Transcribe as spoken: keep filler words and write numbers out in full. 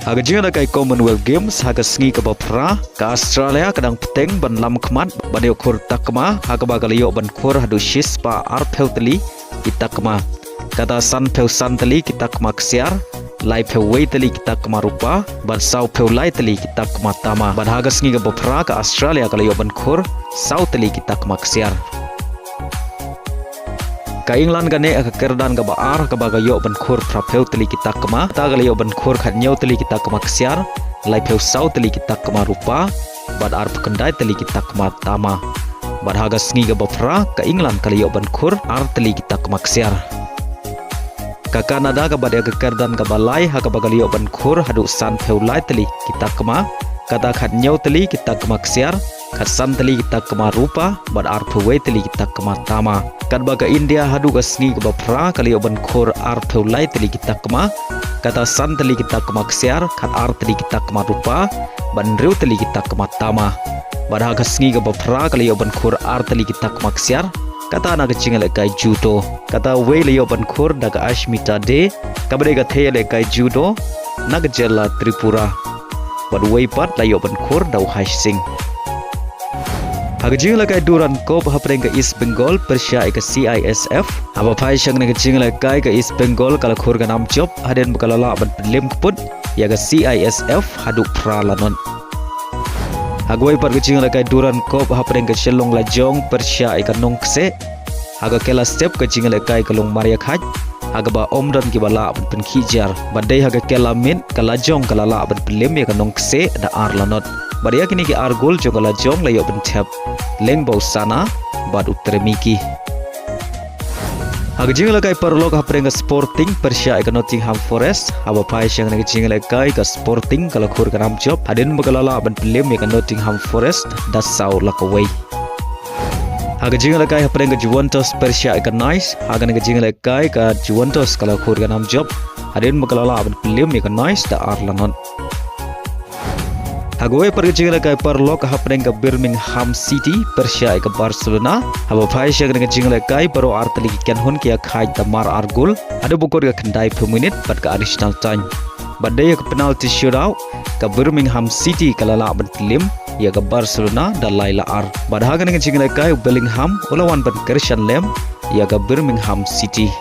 Ha ka jingïalehkai Commonwealth Games ha ka sngi kaba phra, ka Australia ka dang bteng ban lam khmat ban ïoh khur takma, ha kaba ka la ïoh ban khur haduh shispah arphew tylli ki takma. Kata sanphew san tylli ki takma ksiar, laiphew wei tylli ki takma rupa, bad sawphew lai tylli ki takma tama. Bad ha ka sngi kaba phra ka Australia ka la ïoh ban khur saw tylli ki takma ksiar. Ka England ka neh ha ka kyrdan kaba ar, kaba ka ïoh ban khur phraphew tylli ki takma, kata ka la ïoh ban khur khathynñiew tylli ki takma ksiar, laiphew saw tylli ki takma rupa, bad arphew khyndai tylli ki takma tama. Bad ha ka sngi kaba phra ka England ka la ïoh ban khur ar tylli ki takma ksiar. Ka Canada kaba dei ha ka kyrdan kaba lai, ha kaba ka la ïoh ban khur haduh sanphew lai tylli ki takma, kata khathynñiew tylli ki takma ksiar, khatsan tylli ki takma rupa, bad arphew wei tylli ki takma tama. Katba ka India haduh ka sngi kaba phra ka la ïoh ban khur arphew lai tylli ki takma, kata san tylli ki takma ksiar, khatar tylli ki takma rupa, bad hynriew tylli ki takma tama. Bad ha ka sngi kaba phra ka la ïoh ban khur ar tylli ki takma ksiar, kata na ka jingïalehkai judo. Kata wei la ïoh ban khur da ka Ashmita Dey, kaba dei ka thei ïalehkai judo na ka jylla Tripura. Bad wei pat la ïoh ban khur da u Hash Singh. Ha ka jingïalehkai Durand Cup hapdeng ka East Bengal pyrshah ïa ka C I S F, haba phai sha kane ka jingïalehkai ka East Bengal ka la khur ka nam jop hadien ba ka la lah ban pynliem kput ïa ka C I S F haduh phra la not. Ha kawei pat ka jingïalehkai Durand Cup hapdeng ka Shillong Lajong pyrshah ïa ka Nongkseh, ha ka khela step ka jingïalehkai ka Longmariakhaj, ha kaba ym don kiba lah ban pynkhih jar. Bad dei ha ka khela miet ka Lajong ka la lah ban pynliem ïa ka Nongkseh da ar la not. Bad ïa kine ki ar gol jong ka Lajong la ïoh ban thep lyngba u Sana bad u Tremiki. Ha ka jingïalehkai paralok hapdeng ka Sporting pyrshah ïa ka Nottingham Forest, haba phai sha kane ka jingïalehkai ka Sporting ka la khur ka nam jop hadien ba ka la lah ban pynliem ïa ka Nottingham Forest da saw la kawei. Ha ka jingïalehkai hapdeng ka Juventus pyrshah ïa ka Nice, ha kane ka jingïalehkai ka Juventus ka la khur ka nam jop hadien ba ka la lah ban pynliem ïa ka Nice da ar la not. Ha kawei pat ka jingïalehkai paralok hapdeng ka Birmingham City pyrshah ïa ka Barcelona, haba phai sha kane ka jingïalehkai baroh ar tylli ki kynhun ki ïakhaid da mar ar gol haduh ba kut ka khyndaiphew minit bad ka additional time. Bad dei ha ka penalty shootout ka Birmingham City ka la lah ban pynliem ïa ka Barcelona da lai la ar. Bad ha kane ka jingïalehkai u Bellingham u la wan ban kyrshan lem ïa ka Birmingham City.